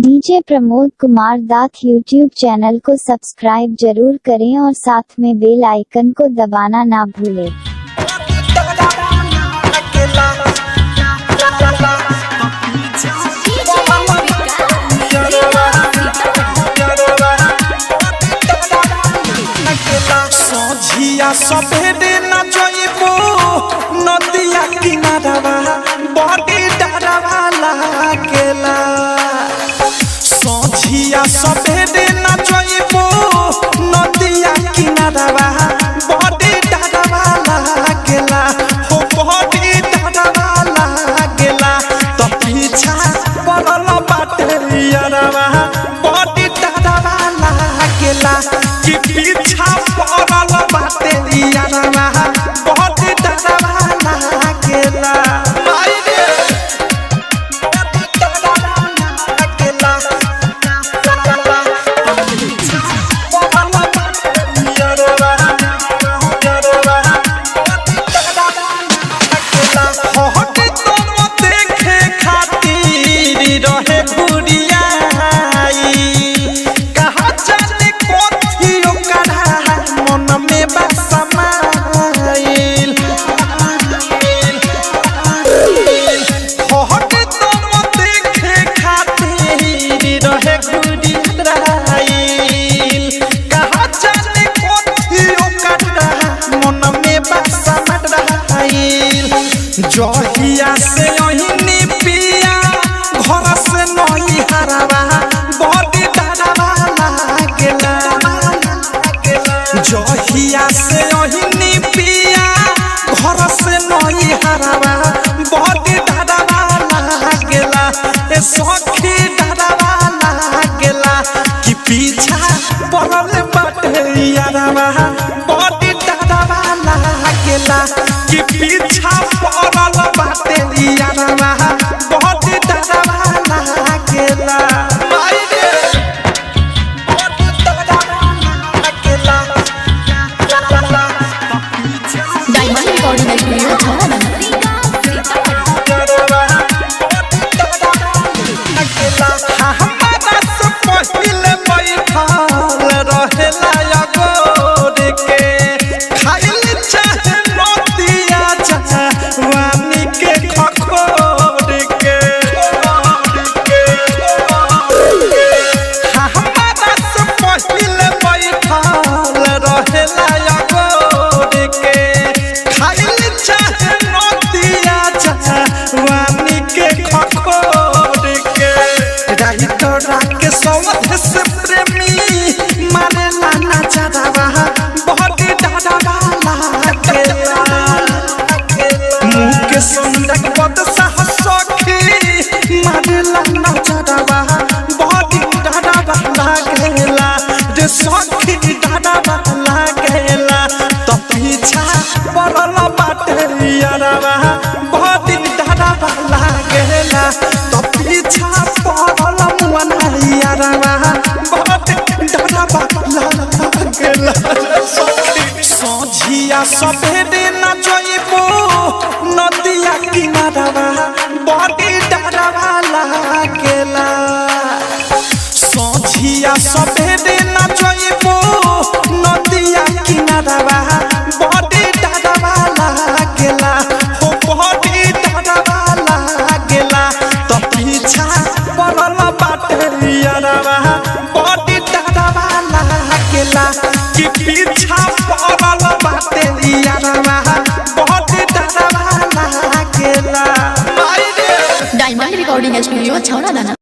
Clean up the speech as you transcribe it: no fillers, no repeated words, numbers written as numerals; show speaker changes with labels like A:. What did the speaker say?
A: DJ Pramod Kumar Dath YouTube channel को subscribe जरूर करें और साथ में बेल आइकन को दबाना ना भूलें।
B: सोझिया सफेदे न जइबो नदिया किनारवा बड़ी डरवा लागेला। सोझिया सफेदे न जइबो नदिया किनारवा बड़ी डरवा लागेला। हो बड़ी डरवा लागेला त पीछा पड़ल बाटे यारवा बड़ी डरवा लागेला। कि पीछा पड़ल बाटे यारवा बड़ी डरवा लागेला। माई रे बड़ी डरवा लागेला। देखे खातिर रहे घुरियाई कहाँ जाने कथी ओकरा मन में बा समाइल। हट तोर देखे खातिर रहे घुरियाई कहाँ जाने कथी ओकरा मन में बा समाइल। जहिया से अहिनी पिया घर से नही हरावा बड़ी डरवा लागेला। जहिया से अहिनी पिया घर से नही हरावा बड़ी डरवा लागेला। ए सखी डरवा लागेला कि पीछा पड़ल बाटे यारवा बड़ी डरवा लागेला। कि पीछा पड़ल बाटे यारवा बड़ी डरवा लागेला। माई रे बड़ी डरवा लागेला।
C: डायमंड रिकॉर्डिंग स्टूडियो छावना।
B: हमारा से पहिले बैठल रहेला अगोर के खाइल चाहे मोतिया जवानी के खखोर के। हमारा से पहिले बैठल रहेला अगोर के खाइल चाहे मोतिया जवानी के खखोर के। राही तोरा के सौध से प्रेमी मारेला ना चढ़ावा बहुत डरवा लागेला। मुँह के सुंदर पद साहस सखी मारेला ना चढ़ावा बहुत डरवा लागेला। रे सखी डरवा लागेला त पीछा पड़ल बाटे यारवा बहुत डरवा लागेला। त पीछा पड़ल मुअना यारवा बहुत डरवा लागेला। सोझिया सफेदे न जइबो नदिया किनारवा बड़ी डरवा लागेला। सोझिया सफेदे न जइबो नदिया किनारवा बड़ी डरवा लागेला। हो बड़ी डरवा लागेला त पीछा पड़ल बाटे यारवा बड़ी डरवा लागेला। कि पीछा पड़ल बाटे यारवा बड़ी डरवा लागेला। माई रे
C: डायमंड रिकॉर्डिंग स्टूडियो छावना।